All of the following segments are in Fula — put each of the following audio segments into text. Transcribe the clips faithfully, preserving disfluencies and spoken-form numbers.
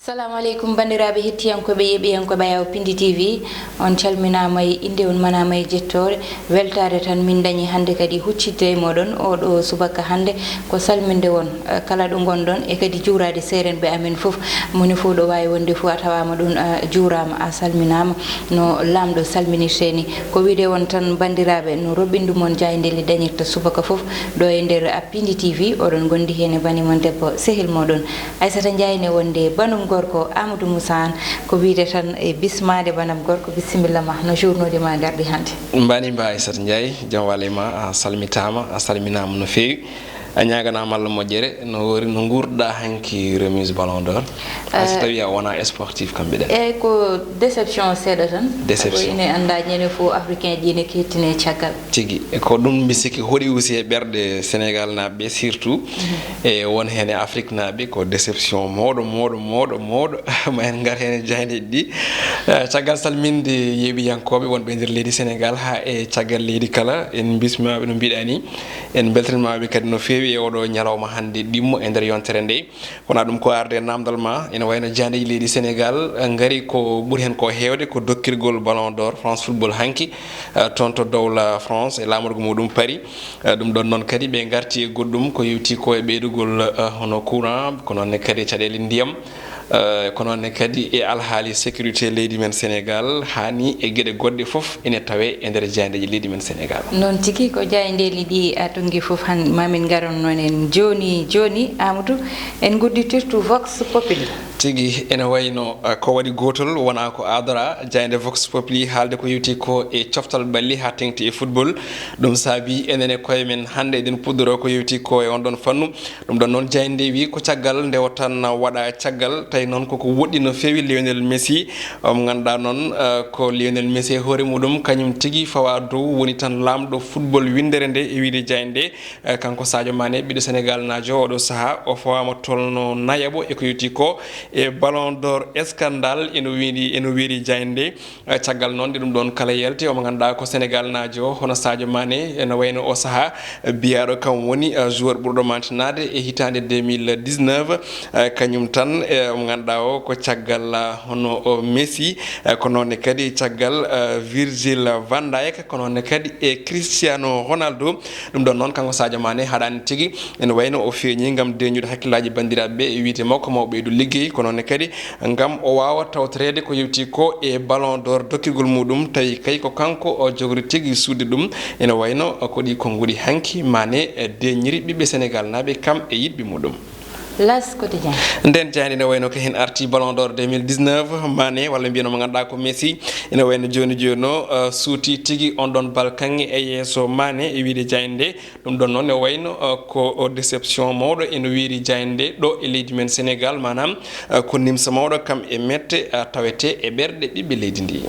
Assalamu aleykum, banndiraaɓe hettiyankooɓe, yeeɓiyankooɓe Ayaw Pindi T V. On calminaama e innde, on manaama e jettoore. Weltaare tan min dañi hannde kadi huccitde e mooɗon oɗo subaka hannde. Ko salminde on, eh, kala ɗo ngonɗon, e kadi juuraade seerenɓe amen fof. Moni fof ɗo waawi wonde fof, a tawaama ɗum, eh, juuraama, a salminaama no Laamɗo salminirtee ni. Ko wiyde on tan, banndiraaɓe, no roɓɓindu mon jaayndeeli dañirta subaka fof ɗo e nder Pindi T V, oɗon ngondi heen e bani mon debbo, sehil mooɗon Aissata Ndiaye, ne wonde banum gorko Amadou Moussa Anne. Ko wiyde tan e bismaade banam gorko, bisimilla ma, no journauji ma ngarɗi hannde? Mbani mba Aissata Ndiaye, jam wale ma, a salmitaama, a salminaama no feewi. A ñaaganaama Allah moƴƴere, no wori, no nguurɗa hanki remise Ballon d'Or? Hay so Eh, tawi a wona sportif kam mbiɗen. Eyi, ko déception seeɗa tan. Déception. Sabu ine annda ñande fof africain ji ine kettine caggal. Tigi, e ko ɗum mbi sikki hoɗi aussi e ɓerɗe Sénégal naaɓe surtout. Mhm. E won heen e Afrique naaɓe ko déception mawɗo, mawɗo, mawɗo, mawɗo. Ma en ngar heen e jaayndeeji ɗi. Eh, caggal salminde yeeɓiyankooɓe wonɓe e nder leydi Sénégal haa e caggal leydi kala, en mbismaɓe no mbiɗa ni. En mbeltanimaɓe kadi no feewi e oɗo ñalawma hannde ɗimmo e nder yontere nde. Kono ɗum ko arde e namdal ma, ene wayno jaayndeeji leydi Sénégal, eh, ngari ko ɓuri heen ko heewde ko dokkirgol Ballon d'Or France Football hanki, eh, toon to dowla France e laamorgo muɗum Paris. Eh, ɗum ɗon noon kadi ɓe ngarti e goɗɗum ko yewti ko e ɓeydugol, eh, hono courant, ko noon ne kadi caɗeele ndiyam, eh, ko noon ne kadi e alhaali sécurité leydi men Sénégal, haa ni e geɗe goɗɗe fof ene tawe e nder jaayndeeji leydi men Sénégal. Noon tigi, ko jaayndeeli ɗi a tonngi fof han ma min ngaron noon en jooni jooni, Amadou, en ngudditirtu Vox Populi. Tigi, ene wayno, eh, ko waɗi gootol wonaa ko adora jaaynde Vox Populi haalde ko yewti ko e coftal ɓalli haa teŋti e football. Ɗum saabi enen e koye men hannde eɗen puɗɗoro ko yewti ko e on ɗon fannu. Ɗum ɗon noon jaaynde wi ko caggal nde o tan waɗa caggal, tawi noon koko woɗɗi no feewi Lionel Messi. Mo ngannduɗaa noon, eh, ko Lionel Messi e hoore muɗum kañum tigi fawa dow woni tan laamɗo football winndere nde e wiyde jaaynde. Eh, kanko Sadio Mané, ɓiɗɗo Sénégal naajo, oɗo sahaa o fawaama tolno nayaɓo e ko yewti ko e Ballon d'Or scandale eno wiydi, eno wiydi jaaynde. Eh, caggal noon nde ɗum ɗon kala yalti, omo ngannduɗaa ko Sénégal naajo, hono Sadio Mané, ene wayno o sahaa, eh, biyaaɗo kam woni, eh, joueur ɓurɗo mantinaade e hitaande deux mille dix-neuf. Eh, kañum tan, eh, omo ngannduɗaa o ko caggal, eh, hono o Messi, eh, ko noon ne kadi caggal, eh, Virgil van Dijk, ko noon ne kadi e Cristiano Ronaldo. Ɗum ɗon noon, kanko Sadio Mané haɗaani tigi, ene wayno o feeñi ngam deeñude hakkillaaji banndiraaɓe ɓe e wiyde makko ma o ɓeydu liggey, ko noon ne kadi ngam o waawa tawtoreede ko yewti ko e Ballon d'Or dokkigol muɗum, tawi kay ko kanko o jogori tigi suuɗde ɗum. Ene wayno ko ɗi konnguɗi hanki Mané deeñiri ɓiɓɓe Sénégal naaɓe kam e yiɗɓe muɗum. L'As Quotidien. Nden jaaynde ne wayno ko heen arti Ballon d'Or deux mille dix-neuf, Mané, walla mbiyen mo ngannduɗaa ko Messi, ene wayno jooni jooni o, uh, suuti tigi on ɗon bal kaŋŋe e yeeso Mané e wiyde jaaynde nde. Ɗum ɗon noon ne wayno, uh, ko o déception mawɗo ene wiyri jaaynde nde ɗo e leydi men Sénégal, maanaam, uh, ko nimsa mawɗo kam e mette, uh, tawete e ɓerɗe ɓiɓɓe leydi ndi.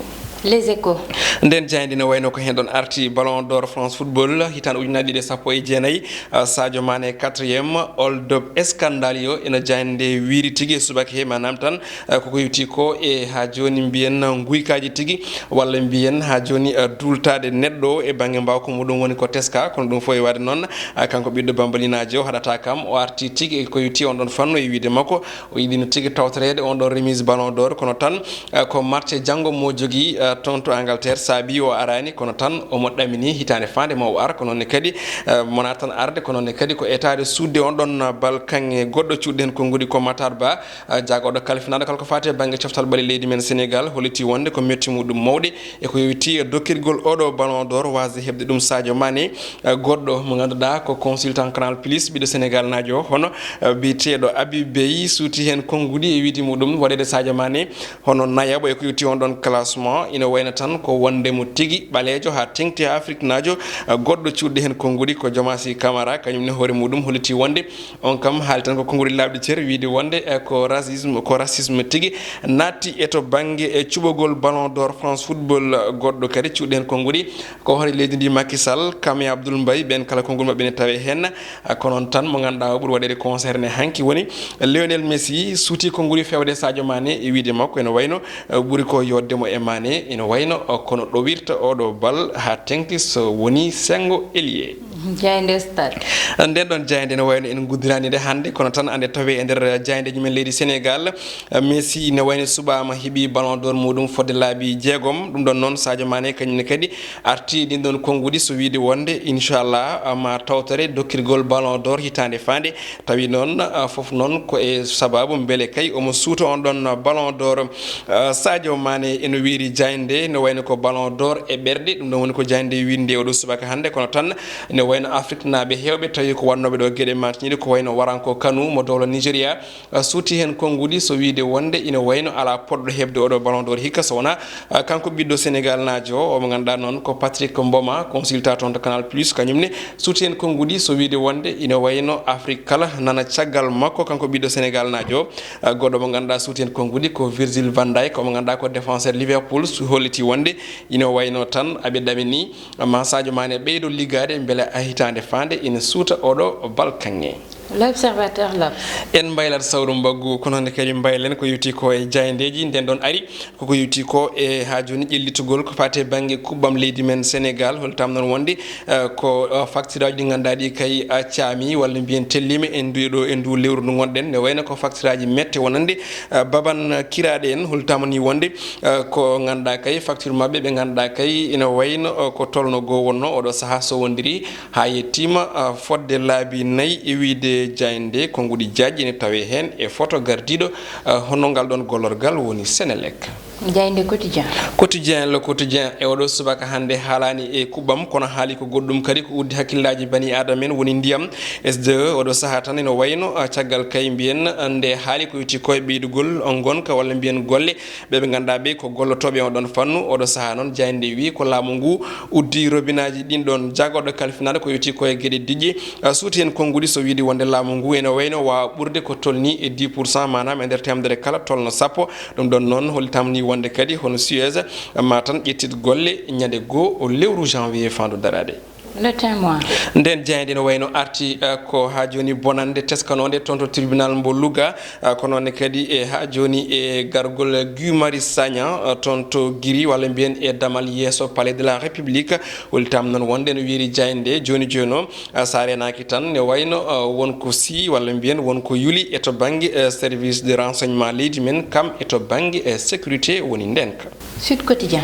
Les Échos. Nden jaaynde ne wayno ko heen ɗon arti Ballon d'Or France Football hitaande ujunaaji ɗiɗi e sappo e jeenayi, uh, Sadio Mané quatrième, hold up scandale yo eno jaaynde nde wiiri tigi e subaka he, maanaam tan, uh, koko yewti ko e haa jooni mbiyen nguykaaji tigi, walla mbiyen haa jooni, uh, duultaade neɗɗo o e bannge mbaawka muɗum woni ko teska, kono ɗum fof e waɗde noon, uh, kanko ɓiɗɗo Bambalinaajo o haɗata kam, o arti tigi e ko yewti on ɗon fannu e wiyde makko, o yiɗino tigi tawtoreede on ɗon remise Ballon d'Or, kono tan, eh, ko match janngo mo jogii, eh, toon to Angleterre, saabi o araani, kono tan omo ɗamini hitaande faande ma o ar, ko noon ne kadi, eh, wonaa tan arde, ko noon ne kadi ko etaade suuɗde on ɗon bal kaŋŋe goɗɗo cuuɗi heen konnguɗi ko Matar Ba, eh, jaagorɗo kalfinaaɗo kala ko faati e bannge coftal ɓalli leydi men Sénégal, holliti wonde ko metti muɗum mawɗe e ko yowiti e dokkirgol oɗo Ballon d'Or, waasde heɓde ɗum Sadio Mané, eh, goɗɗo mo ngannduɗaa ko consultant Canal Plus, ɓiɗɗo Sénégal naajo, hono, eh, biyeteeɗo Habib Beye, suuti heen konnguɗi e wiyde muɗum waɗeede Sadio Mané hono nayaɓo e ko yowiti on ɗon classement. Ina wayno tan ko wonde mo tigi ɓaleejo haa teŋti haa Afrique naajo, eh, goɗɗo cuuɗi heen konnguɗi ko Djomasi Camara, kañum ne hoore muɗum holliti wonde on kam haali tan ko konnguɗi laaɓɗi cer, wiyde wonde, eh, ko racisme, ko racisme tigi naatti e to bannge e cuɓogol Ballon d'Or France Football. Goɗɗo kadi cuuɗi heen konnguɗi ko hoore leydi ndi Macky Sall, kam e Abdoul Mbaye, ɓeen kala konngol maɓɓe ne tawe heen. Ah, ko noon tan mo ngannduɗaa o ɓuri waɗeede concerné hanki woni Lionel Messi, suuti konnguɗi fewde Sadio Mané e wiyde makko ene wayno, eh, ɓuri ko yodde mo e Mané, Ina wayno, o, kono ɗowirta oɗo bal haa teŋti so woni senngo elie. Jaaynde stade. Nden ɗon jaaynde ene wayno en nguddirani nde hannde, kono tan ande tawi e nder jaayndeeji men leydi Sénégal, eh, Messi ine wayno suɓaama, heɓi ballon d'or muɗum fodde laabi jeegom. Ɗum ɗon noon Sadio Mané kañum ne kadi arti ɗin ɗon konnguɗi, so wiide wonde inchallah, ah, ma tawtore dokkirgol ballon d'or hitaande faande. Tawi noon, ah, fof noon ko e sababu mbele kay omo suuta on ɗon ballon d'or. Ah, Sadio Mané ene wiiri jaaynde, no wayno ko ballon d'or e ɓerɗe. Ɗum ɗon woni ko jaaynde wiinde oɗo subaka hannde, kono tan ne wayno Afriknaaɓe heewɓe tawi ko wannooɓe ɗo geɗe matinɗe, ko wayno Waranko Kanu mo dowla Nigeria, ah, suuti heen konnguɗi, so wiide wonde ina wayno alaa poɗɗo heɓde oɗo ballon d'or hikka so wonaa, ah, kanko ɓiɗɗo Sénégal naajo o, mo ngannduɗaa noon ko Patrick Mboma, consultant toon to Canal Plus, kañum ne suuti heen konnguɗi, so wiide wonde ina wayno Afrique kala nana caggal makko, kanko ɓiɗɗo Sénégal naajo. Ah, goɗɗo mo ngannduɗaa suuti heen konnguɗi ko Virgil van Dijk, omo ngannduɗaa ko défenseur Liverpool, su holliti wonde ina wayno tan aɓe ɗamini ma Sadio Mané ɓeydo liggaade mbele a hitaande faande ina suuta oɗo bal kaŋŋe. L'Observateur, L'Obs. En mbaylat sawru mbaggu, kono hannde kadi mbaylen ko yowti ko e jaayndeeji. Nden ɗon ari koko yowti ko e haa jooni ƴellitugol ko faati e bannge kuɓɓam leydi men Sénégal. Holtam noon wonde, eh, ko, eh, facture aji ɗi ngannduɗaa ɗi kay, eh, caami walla mbiyen tellima e ndu ɗo, e ndu lewru ndu ngonɗen. Ne wayno ko facture aji mette wonande, eh, baban kiraaɗe en. Holtam ni wonde, eh, ko ngannduɗaa kay facture maɓɓe ɓe ngannduɗaa kay ina wayno, eh, ko tolno goo wonno oɗo sahaa so wondiri haa yettiima, ah, fodde laabi nayi e wiyde jaaynde konnguɗi jaajɗi ene tawee heen e foto gardiiɗo, ah, hono ngal ɗoon gollorgal woni Senelec. Jaaynde Quotidien. Quotidien, Le Quotidien e oɗo subaka hannde haalaani e kuɓɓam, kono haali ko goɗɗum kadi ko uddi hakkillaaji bani aadama en woni ndiyam. S D E oɗo sahaa tan ene wayno, ah, caggal kay mbiyen, ah, nde haali ko yowti ko e ɓeydugol, ah, ngonka walla mbiyen golle ɓe ɓe ngannduɗaa ɓe ko gollotooɓe e oɗon fannu. Oɗo sahaa noon, jaaynde wi ko laamu ngu uddi robinaaji ɗin ɗon jagorɗo kalfinaade ko yowti ko e geɗe diƴƴe. Ah, suuti heen konnguɗi, so wiide wonde laamu ngu ene wayno waawa ɓurde ko tolni e dix pour cent, maanaam e nder teemedere kala tolno sappo. Ɗum ɗon noon hollitam ni wonde kadi hono Suez ma tan ƴettit golle ñande goo o lewru janvier faandu daraade. Le Témoin. Nden jaaynde no wayno arti, eh, ko haa jooni bonannde teskanoonde toon to tribunal mbo Louga, eh, ko noon ne kadi e haa jooni e gargol Guy Marius Sagna, eh, toon to Guiri, walla mbiyen e damal yeeso Palais de la République. Hollitam noon wonde no wiiri jaaynde jooni jooni o, eh, so a reenaaki tan ne wayno, eh, won ko sii walla mbiyen won ko yuli e to bannge, eh, service de renseignement leydi men kam e to bannge, eh, sécurité woni ndenka. Sud Quotidien.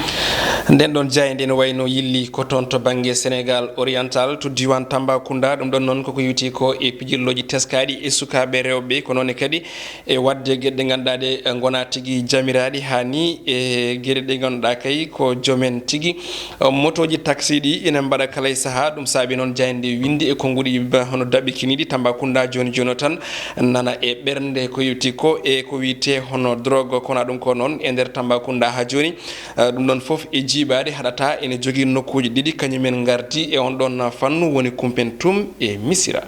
Nden ɗon jaaynde ene wayno yilli ko toon to bannge Sénégal oriental, to diiwaan Tambacounda. Ɗum ɗon noon koko yowti ko e pijirlooji teskaaɗi e sukaaɓe rewɓe, ko noon ne kadi e waɗde geɗe ɗe ngannduɗaa ɗe ngonaa tigi jamiraaɗi, haa ni e geɗe ɗe ngannduɗaa kay ko joom en tigi, eh, motooji taxi ɗi ina mbaɗa kala e sahaa. Ɗum saabi noon jaaynde windi e konnguɗi ba hono daɓɓikiniiɗi Tambacounda jooni jooni o tan nana e ɓernde ko yowti ko e ko wiyetee hono drogue, kono ɗum ko noon e nder Tambacounda haa jooni. Eh, ɗum ɗon fof e jiiɓaade haɗata ene jogii nokkuuji ɗiɗi, kañum en ngardi e on ɗon fannu woni Kumpentum e Misira.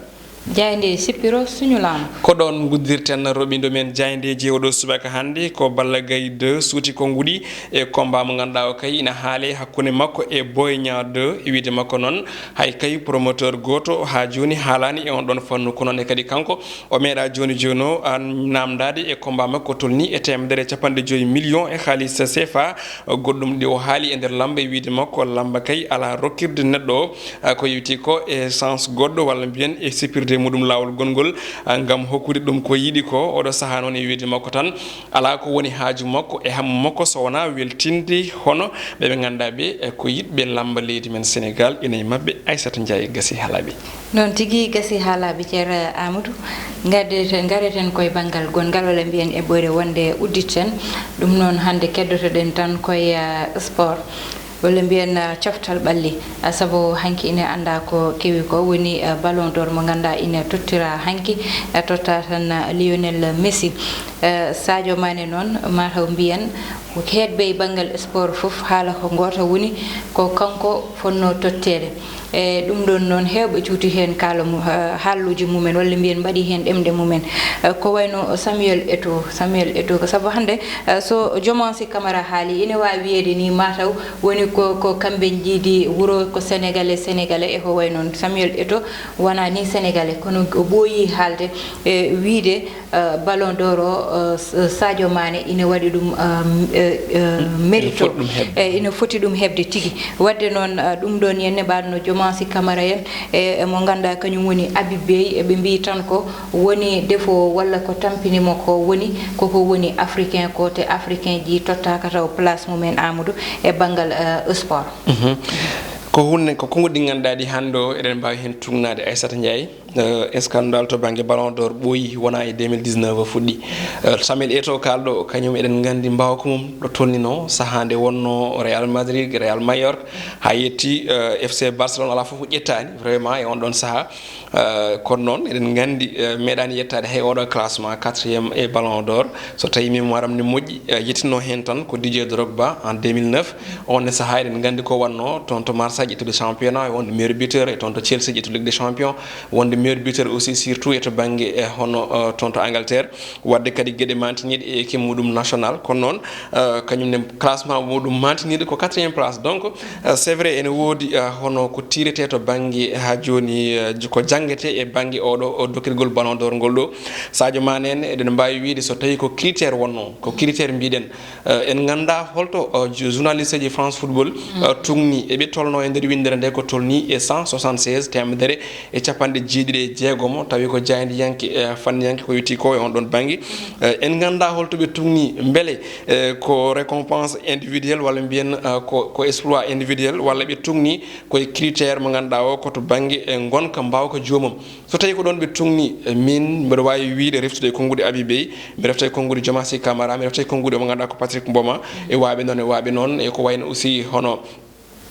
Jaaynde sippiro suñu laamu. Ko ɗoon nguddirten roɓindo men jaayndeeji oɗo subaka hannde. Ko Balla Gaye deux suuti konnguɗi e combat mo ngannduɗaa o kay ina haale hakkunde makko e Boy Niang deux. E wiyde makko noon, hay kay promoteur gooto haa jooni haalaani e on ɗon fannu, kono ne kadi kanko o meeɗa jooni jooni o, a, naamndaade e combat makko tolni e teemedere e capanɗe joyi million e haalis C F A. Goɗɗum ɗi o haali e nder lamba e wiyde makko lamba kay alaa rokkirde neɗɗo o, a, ko yowti ko e sens goɗɗo walla mbiyen e sipirde muɗum laawol gonngol, a, ngam hokkude ɗum ko yiɗi ko. Oɗo sahaa noon e wiyde makko tan alaa ko woni haaju makko e hammu makko so wonaa weltinde hono ɓe ɓe ngannduɗaa ɓe, e, ko yiɗɓe lamba leydi men Sénégal, ina e maɓɓe Aissata Ndiaye Gassi Halabi. Noon tigi, Gassi Halabi, Ceerno Amadou. Ngarde-, ngareten koye banngal gonngal, walla mbiyen e ɓoyre wonde udditen. Ɗum noon hannde keddotoɗen tan koye, eh, sport. Walla mbiyen, eh, coftal ɓalli. Ah, sabu hanki ine anndaa ko kewi ko woni, eh, Ballon d'Or mo ngannduɗaa ine tottira hanki, eh, totta tan, eh, Lionel Messi. Eh, Sadio Mané noon, mataw mbiyen ko heedɓe e banngal sport fof haala ko gooto woni ko kanko fotnoo totteede. E ɗum ɗoon noon heewɓe cuuti heen kaala mu-, ha-, haalluuji mumen walla mbiyen mbaɗi heen ɗemɗe mumen. Eh, ko wayno Samuel Eto'o, Samuel Eto'o ko sabu hannde, eh, so Jomonsi Camara haali ine waawi wiyeede ni mataw woni ko, ko kamɓe njiidi wuro ko Sénégalais, Sénégalais e ko wayi noon. Samuel Eto'o wonaa ni Sénégalais kono o ɓooyi haalde e wiyde, eh, Ballon d'Or o, eh, S- Sadio Mané ina waɗi ɗum, eh, m- eh, eh, mérito. Foti ɗum heɓde. Eh, ina foti ɗum heɓde tigi. Waɗde noon, eh, ɗum ɗoon, yen ne mbaɗno Jomansi Camara en, e e mo ngannduɗaa kañum woni Habib Beye, eɓe mbiyi tan ko woni défaut walla ko tampini mo ko woni, koko woni africain ko, te africain ji tottaaka taw place mumen, Amadou, e banngal, eh, sport. Mhm. Ko hunde, ko konnguɗi ɗi ngannduɗaa ɗi hannde o, eɗen mbaawi heen tuugnaade Aissata Ndiaye. Eh, scandale to bannge Ballon d'Or ɓooyi, wonaa e deux mille dix-neuf o fuɗɗi. Eh, Samuel Eto'o kaalɗo, kañum eɗen nganndi mbaawka mum ɗo tolnino, sahaa nde wonno Real Madrid, Real Mallorca, haa yetti, eh, F C Barcelone, alaa fof ko ƴettaani vraiment e on ɗon sahaa. Eh, kono noon eɗen nganndi, eh, meeɗaani yettaade hay oɗo classement quatrième e Ballon d'Or. So tawii mémoire am ne moƴƴi, eh, yettinno heen tan ko Didier Drogba en deux mille neuf. On ne sahaa eɗen nganndi ko wannoo toon to Marseille, ƴettude championnat, wonde meilleur buteur, e toon to Chelsea, ƴettude Ligue des Champions, wonde meilleur buteur aussi, surtout e to bannge, e hono, eh, toon to Angleterre. Waɗde kadi geɗe mantiniiɗe e équipe muɗum national. Kono noon, eh, kañum ne classement muɗum mantiniiɗo ko quatrième place. Donc, eh, c'est vrai, ene woodi, eh, hono ko tiiretee to bannge haa jooni, eh, ko janngetee e bannge oɗo, o dokkirgol Ballon d'Or ngol ɗo. Sadio Mané en, eɗen mbaawi wiyde so tawii ko critère wonnoo, ko critère mbiɗen, eh, en nganndaa holto, eh, ju- journaliste ji France Football, eh, tugni, eɓe tolno e nder winndere nde ko tolni e cent soixante-seize, teemedere e capanɗe jeeɗiɗi e jeegomo, tawi ko jaayndiyanke, eh, fanniyanke ko yowiti ko e on ɗon bannge. Eh, en nganndaa holto ɓe tugni, mbele, eh, ko récompense individuelle walla mbiyen, eh, ko, ko exploit individuel, walla ɓe tugni koye critère mo ngannduɗaa o ko to bannge, eh, ngonka, mbaawka joomum. So tawii ko ɗoon ɓe tugni, eh, min mbiɗo waawi wiyde reftude e konnguɗi Habib Beye, mi refta e konnguɗi Jomassi Camara, mi refta e konnguɗi mo ngannduɗaa ko Patrick Mboma, e waaɓe noon, e waaɓe noon, e ko wayno aussi hono,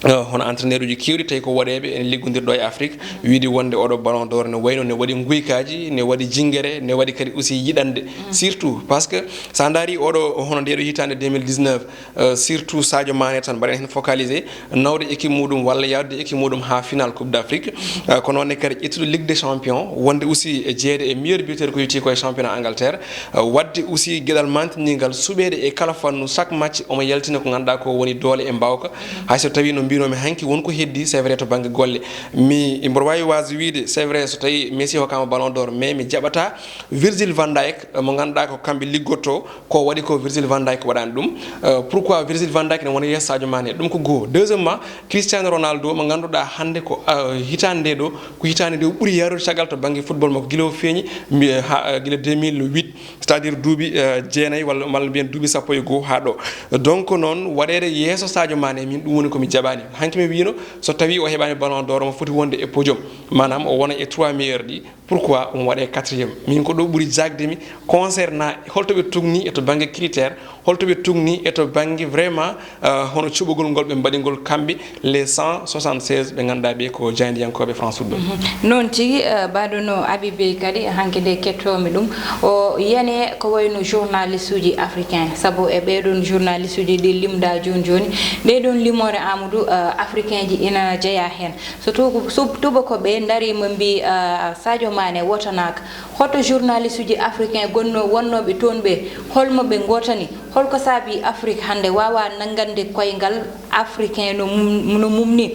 eh, hono entraîneur uji keewɗi, tawi ko waɗeeɓe ene liggondirɗo e Afrique, wiyde wonde oɗo Ballon d'Or ne wayno ne waɗi nguykaaji, ne waɗi jinngere, ne waɗi kadi aussi yiɗande. Surtout parce que so a ndaari oɗo, hono ndeɗo hitaande deux mille dix-neuf, eh, surtout Sadio Mané tan mbaɗen heen focalisé, nawde équipe muɗum walla yaawde équipe muɗum haa final Coupe d'Afrique. Eh, ko noon ne kadi ƴettude Ligue des Champions, wonde aussi e jeeyde e meilleur buteur ko yowiti ko e championnat Angleterre. Eh, waɗde aussi geɗal mantiniigal suɓeede e kala fannu, chaque match omo yaltina ko ngannduɗaa ko woni doole e mbaawka. Hay so tawii no mbiinoomi hanki won ko heddii, c'est vrai, to bannge golle. Mi, mboɗo waawi waasde wiyde, c'est vrai, so tawii Messi hokkaama Ballon d'Or, mais mi jaɓataa Virgil van Dijk, eh, mo ngannduɗaa ko kamɓe liggotoo, ko waɗi ko Virgil van Dijk waɗaani ɗum. Eh, pourquoi Virgil van Dijk ne wona yeeso Sadio Mané? Ɗum ko goo. Deuxièmement, Cristiano Ronaldo mo ngannduɗaa hannde ko, eh, hitaande nde ɗo, ko hitaande nde o ɓuri yaarude caggal to bannge football makko gila o feeñi, mbi- ha, eh, gila deux mille huit, c'est-à-dire duuɓi, eh, jeenayi walla, walla mbiyen duuɓi sappo e goo haa ɗo. Donc noon waɗeede yeeso Sadio Mané, min ɗum woni ko mi jaɓaani. Hanki mi wiyno so tawii o heɓaani Ballon d'Or omo foti wonde e podium, maanaam o wona e trois meilleurs ɗi. Pourquoi omo waɗe quatrième? Min ko ɗo ɓuri jaagde mi concernant holto ɓe tugni e to bannge critère, holto ɓe tugni e to bannge vraiment, euh, hono cuɓagol ngol ɓe mbaɗi ngol kamɓe les cent soixante-seize ɓe ngannduɗaa ɓe ko jaayndiyankooɓe France Football. Mhm. Noon tigi, euh, mbaɗo no Habib Beye kadi hanki nde kettoomi ɗum, o yani ko wayno journaliste uji africain, sabu e ɓee ɗoon journaliste uji ɗi limɗaa jooni jooni, ɗee ɗoon limoore Amadou, euh, africain ji ina jeyaa heen. So tuuba, so tuubakooɓe ndariima mbii, ah, Sadio Mané wotanaaka, hoto journaliste uji africain gonno, wonnooɓe toon ɓe, holmo ɓe ngootani? Holko saabii Afrik hannde waawaa nanngande koyngal africain no mum, no mum ni?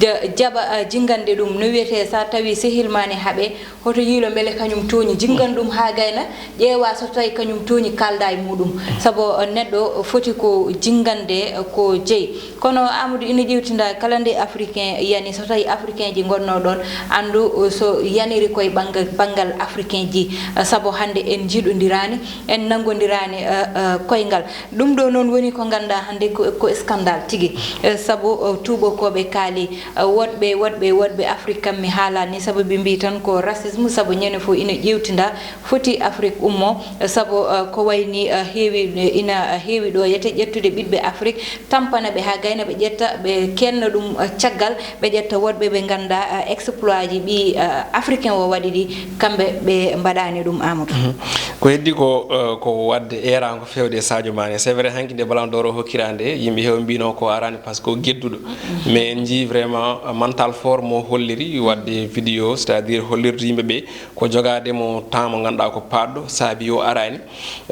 Ja-, jaɓa, ah, jinngande ɗum, no wiyetee, so tawii sehil maa ne haɓee, hoto yiilo mbele kañum tooñi, jinngan ɗum haa gayna, ƴeewa so tawii kañum tooñi, kaalda e muɗum. Sabu, eh, neɗɗo foti ko jinngande, eh, ko jeyi. Kono Amadou ina ƴeewtinda kala nde africain yani, so tawii africain ji ngonnoo ɗoon, anndu, eh, so yaniri koye bannga-, banngal africain ji, eh, sabu hannde en njiɗondiraani, en nanngondiraani, eh, eh, koyngal. Ɗum ɗo noon woni ko ngannduɗaa hannde ko, ko scandale tigi. Eh, sabu, eh, tuubakooɓe kaali, eh, woɗɓe, woɗɓe, woɗɓe Afrik kam mi haalaani, sabu ɓe mbii tan ko racisme, sabu ñande fof ina ƴeewtinda foti Afrik ummo, eh, sabu, eh, ko wayni, eh, heewi, eh, ina, eh, heewi ɗo yete ƴettude ɓiɓɓe Afrik, tampana ɓe haa gayna ɓe ƴetta, ɓe kenna ɗum, eh, caggal, ɓe ƴetta woɗɓe ɓe ngannduɗaa, eh, exploit ji ɓii, eh, africain o waɗi ɗi, kamɓe ɓe mbaɗaani ɗum, Amadou. Mhm. Ko heddi ko, eh, ko waɗde eeraango feewde e Sadio Sadio Mané, c'est vrai, hanki nde Ballon d'Or o hokkira nde, yimɓe heew mbino ko arani parce que o gedduɗo. Mais en njii vraiment, euh, mental fort mo holliri, wadde vidéo, c'est-à-dire hollirde yimɓe ɓe ko jogaade mo temps mo ngannduɗaa ko paɗɗo, saabi o arani.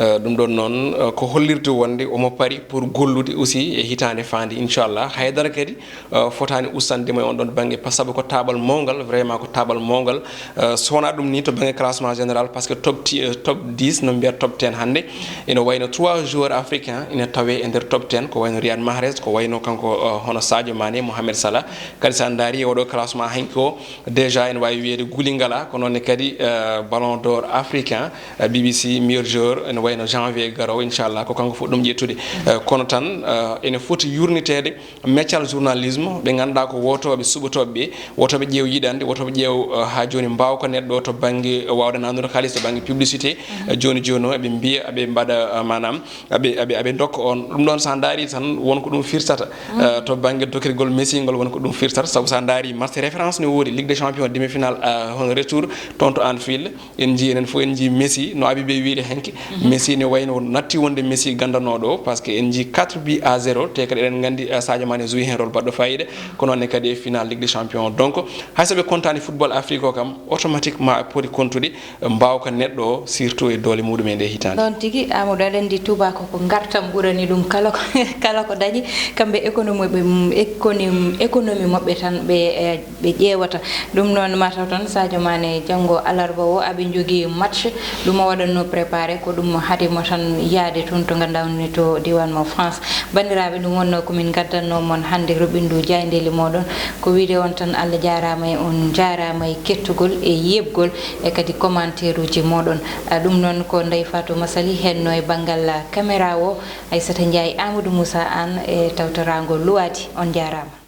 Euh, ɗum ɗon noon, euh, ko hollirde wonde omo pari pour gollude aussi e hitaande faande, inchallah. Haydara kadi, euh, fotaani ustanude mo e on ɗon bannge, par ce que ko taabal mawngal, vraiment ko taabal mawngal. Euh, so wonaa ɗum ni to bannge classement général, parce que top ti-, euh, top dix, no mbiya top ten hannde, ene wayno trois joueurs africains ene tawe e nder top ten, ko wayno Riyad Mahrez, ko wayno kanko, euh, hono Sadio Mané, Mohamed Salah. Kadi so a ndaari e oɗo classement hanki o, déjà ene waawi wiyeede guuli ngalaa, ko noon ne kadi, euh, Ballon d'Or africain, euh, B B C meilleur joueur, ene wayno janvier garowo, inchallah, ko kanko foti ɗum ƴettude. Euh, kono tan, euh, ene foti yurniteede meccal journalisme, ɓe ngannduɗaa ko wotooɓe suɓotooɓe ɓe, wotooɓe ƴeew yiɗande, wotooɓe ƴeew, eh, haa jooni mbaaw ko neɗɗo to bannge, eh, waawde naannude kaalis, to bannge publicité. Eh, jooni jooni o eɓe mbiya, eɓe mbaɗa, eh, maanaam, eɓe, eɓe, eɓe ndokka on. Ɗum ɗoon so a ndaari tan won ko ɗum firtata. Eh, to bannge dokirgol Messi ngol won ko ɗum firtata, sabu so a ndaari match référence ne woodi, Ligue des Champions demi-finale, eh, hono retour toon to Anfield. En njii enen fof, en njii Messi no Abibe wiide hanki. Messi ne wayno natti wonde Messi gandanooɗo o, parce que en njii quatre buts à zéro, te kadi eɗen nganndi, eh, Sadio Mané joue heen rôle baɗɗo fayida, ko noon ne kadi e final Ligue des Champions. Donc, hay so ɓe kontaani football Afrique o kam, automatiquement ɓe poti kontude, eh, mbaawka neɗɗo o, surtout e doole muɗum e nde hitaande. Noon tigi, Amadou, aɗa anndi tubaako ko ngartam ɓurani ɗum kala ko, kala ko dañi, kamɓe économie ɓe, économie, économie maɓɓe tan ɓe, eh, ɓe ƴeewata. Ɗum noon, mataw tan Sadio Mané janngo alarba o aɓe njogii match, ɗum o waɗatno préparé, ko ɗum haadi mo tan yaade toon to ngannduɗaa woni to diiwaan mo France. Banndiraaɓe, ɗum wonnoo ko min ngaddatnoo mon hannde, ruɓindu jaayndeeli mooɗon. Ko wiide on tan, Allah jaaraama e on njaaraama e kettugol e yeeɓgol e kadi commentaire uji mooɗon. Ah, ɗum noon ko Ndeye Fatou Massaly henno e banngal caméra o, Aissata Ndiaye, Amadou Moussa Anne e tawtoraango luwaadi. On njaaraama.